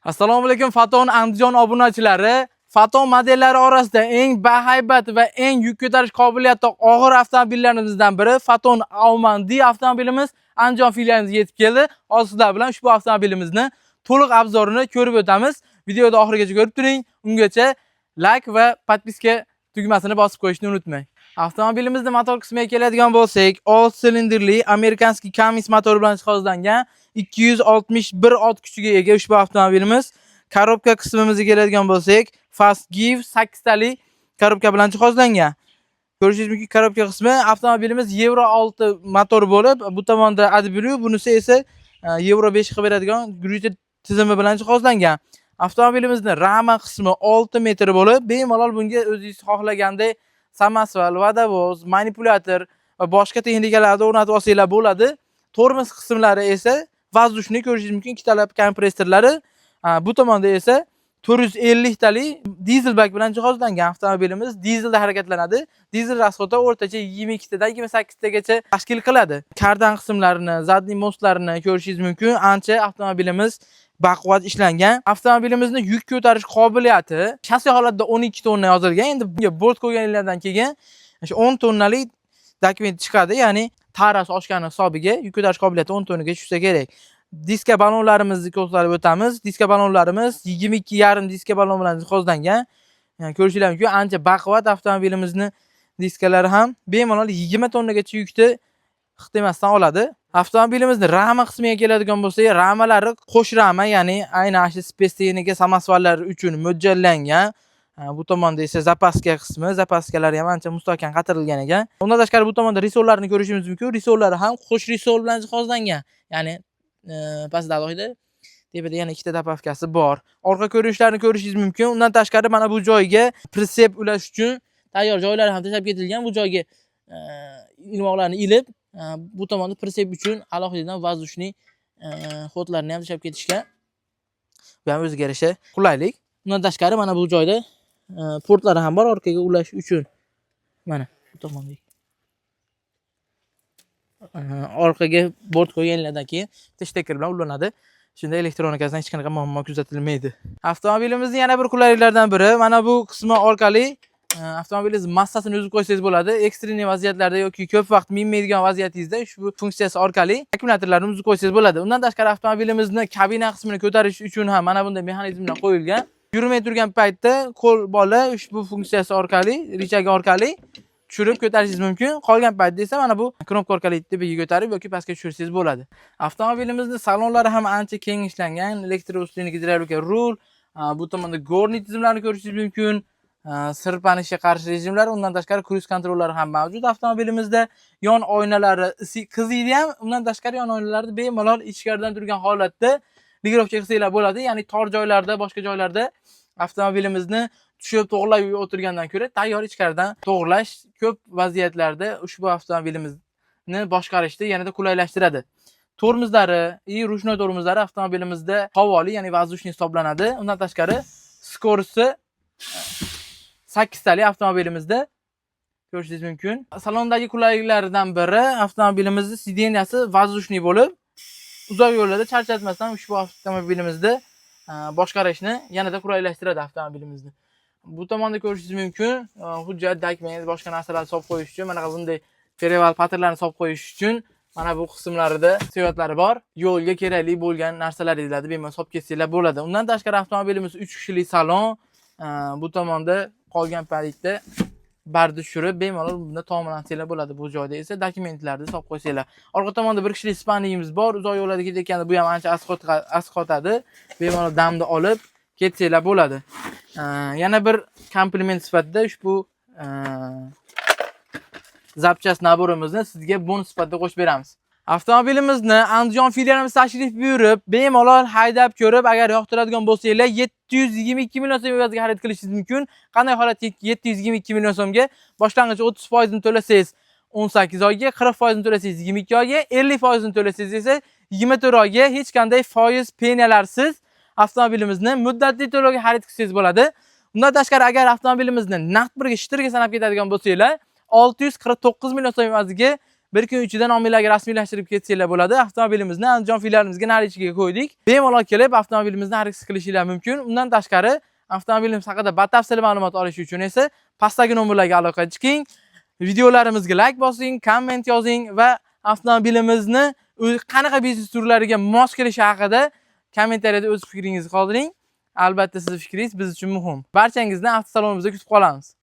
Assalomu alaykum, Foton Andijon obunachilari. Foton modellari orasida eng bahaybat va eng yuk ko'tarish qobiliyati og'ir avtomobillarimizdan biri Foton Auman D avtomobilimiz Andijon filialimizga yetib keldi. Hozir sizlar bilan ushbu avtomobilimizni to'liq обзор ini ko'rib o'tamiz. Videoni oxirigacha ko'rib turing. Ungacha like va подписка tugmasini bosib qo'yishni unutmang. Avtomobilimizni motor qismiga keladigan bo'lsak, 6 silindrli американский Cummins motori bilan jihozlangan 261 ot kuchiga ega ushbu avtomobilimiz. Коробка qismimizga keladigan bo'lsak, Fast Gear 8 tali коробка bilan jihozlangan. Ko'rishingiz mumkin, коробка qismi avtomobilimiz Yevro 6 motor bo'lib, bu tomonda AdBlue, bunisi esa Yevro 5 qilib beradigan грузер tizimi bilan jihozlangan. Avtomobilimizni rama qismi 6 metr bo'lib, bemalol bunga o'zingiz xohlagandek samosval, водовоз, manipulyator va boshqa texnikalarni o'rnatib olsanglar bo'ladi. Tormoz qismlari esa воздушный, ko'rishingiz mumkin, ikkitalab kompressorlari. Bu tomonda esa 450 tali dizel bak bilan jihozlangan avtomobilimiz dizelda harakatlanadi. Dizel расход i o'rtacha 22 tadan 28 tagacha tashkil qiladi. Kardan qismlarini, задний мост larini ko'rishingiz mumkin. Ancha avtomobilimiz baquvvat ishlangan. Avtomobilimizni yuk ko'tarish qobiliyati шасси holatda 12 tonna yozilgan. Endi bunga bort qo'yganlardan keyin o'sha 10 tonnalik dokument chiqadi, ya'ni tarasi oshgani hisobiga yuk ko'tarish qobiliyati 10 tonnaga tushsa kerak. Diska ballonlarimizni ko'rsatib o'tamiz. Diska ballonlarimiz 22,5 diska ballon bilan jihozlangan. Ya'ni ko'rishingiz mumkin, ancha baquvvat avtomobilimizni diskalari ham bemalol 20 tonnagacha yukni hiq demasdan oladi. Avtomobilimizni rama qismiga keladigan bo'lsak, ramalari qo'sh rama, ya'ni aynan shu спецтехника samosvallar uchun mo'ljallangan. Bu tomonda esa запаска qismi, запаска lari ham ancha mustahkam qatirilgan ekan. Undan tashqari bu tomonda resorlarni ko'rishimiz mumkin. Resorlari ham qo'sh resor bilan jihozlangan. Ya'ni pastda alohida, tepada yana ikkita добавка si bor. Orqa ko'rinishlarini ko'rishingiz mumkin. Undan tashqari mana bu joyga прицеп ulash uchun tayyor joylari ham tashlab ketilgan. Bu joyga ilmoqlarni ilib, bu tomonda прицеп uchun alohidadan воздушный ход larni ham tashlab ketishgan. Bu ham o'ziga yarasha qulaylik. Undan tashqari mana bu joyda portlari ham bor orqaga ulash uchun. Mana bu tomonda. Orqaga bort qo'yganlardan keyin штекер bilan ulanadi. Shunda elektronikasidan hech qanaqa muammo kuzatilmaydi. Avtomobilimizni yana bir qulayliklardan biri mana bu qismi orqali avtomobilingiz massasini uzib qo'ysangiz bo'ladi. Экстренный vaziyatlarda yoki ko'p vaqt minmaydigan vaziyatingizda ushbu funksiyasi orqali akkumulyatorlarni uzib qo'ysangiz bo'ladi. Undan tashqari avtomobilimizni kabina qismini ko'tarish uchun ham mana bunday mexanizmlar qo'yilgan. Yurmay turgan paytda qo'l bola ushbu funksiyasi orqali, рычаг i orqali tushirib ko'tarishingiz mumkin. Qolgan paytda esa mana bu knopka orqali tepaga ko'tarib yoki pastga tushirsangiz bo'ladi. Avtomobilimizni salonlari ham ancha keng ishlangan. Электроусиление гидравлика rul, bu tomonda горный tizimlarni ko'rishingiz mumkin. Sirpanishga qarshi rejimlar, undan tashqari круиз контроль lari ham mavjud avtomobilimizda. Yon oynalari qiziydi ham, undan tashqari yon oynalarni bemalol ichkaridan turgan holatda регулировка qilsanglar bo'ladi. Ya'ni tor joylarda, boshqa joylarda avtomobilimizni tushib to'g'rilab o'tirgandan ko'ra tayyor ichkaridan to'g'rilash ko'p vaziyatlarda ushbu avtomobilimizni boshqarishni yanada qulaylashtiradi. Tormozlari и ручной tormozlari avtomobilimizda havoli, ya'ni воздушный hisoblanadi. Undan tashqari скорость i 8 tali avtomobilimizda ko'rishingiz mumkin. Salondagi qulayliklardan biri avtomobilimizni сиденья si воздушный bo'lib, uzoq yo'llarda charchatmasdan ushbu avtomobilimizda boshqarishni yanada qulaylashtiradi avtomobilimizni. Bu tomonda ko'rishingiz mumkin, hujjat, dokument, boshqa narsalarni solib qo'yish uchun, mana bunday перевал patirlarni solib qo'yish uchun mana bu qismlarida svetlari bor. Yo'lga kerakli bo'lgan narsalaringlarni bemalol solib ketsanglar bo'ladi. Undan tashqari avtomobilimiz 3 kishilik salon, bu tomonda qolgan paytda barda tushirib bemalol bunda taomlansanglar bo'ladi. Bu joyda esa dokumentlarni solib qo'ysanglar. Orqa tomonda bir kishilik спальник imiz bor. Uzoq yo'llarda ketayotganda bu ham ancha asqotadi. Bemalol damni olib ketsanglar bo'ladi. Yana bir kompliment sifatida ushbu запчасть набор imizni sizga bonus sifatida qo'shib beramiz. Avtomobilimizni Andijon filialimiz tashrif buyurib, bemalol haydab ko'rib, agar yoqtiradigan bo'lsanglar, 722 million so'm evaziga xarid qilishingiz mumkin. Qanday holatda 722 million so'mga? Boshlang'ich 30% ni to'lasangiz 18 oyga, 40% ni to'lasangiz 22 oyga, 50% ni to'lasangiz esa 24 oyga hech qanday foiz penyalarsiz avtomobilimizni muddatli to'lovga xarid qilsangiz bo'ladi. Undan tashqari agar avtomobilimizni naqd birga shtirga sanab ketadigan bo'lsanglar, 649 million so'm evaziga. Bir kun ichida nominglarga rasmiylashtirib ketsanglar bo'ladi. Avtomobilimizni Andijon filialimizga наличие ga qo'ydik. Bemalol kelib avtomobilimizni xarid qilishinglar mumkin. Undan tashqari, avtomobilimiz haqida batafsil ma'lumot olish uchun esa pastdagi nomerlarga aloqaga chiqing. Videolarimizga layk bosing, komment yozing va avtomobilimizni qanaqa biznes turlariga mos kelishi haqida kommentariyada o'z fikringizni qoldiring. Albatta, sizni fikringiz biz uchun muhim. Barchangizni avtosalonimizda kutib qolamiz.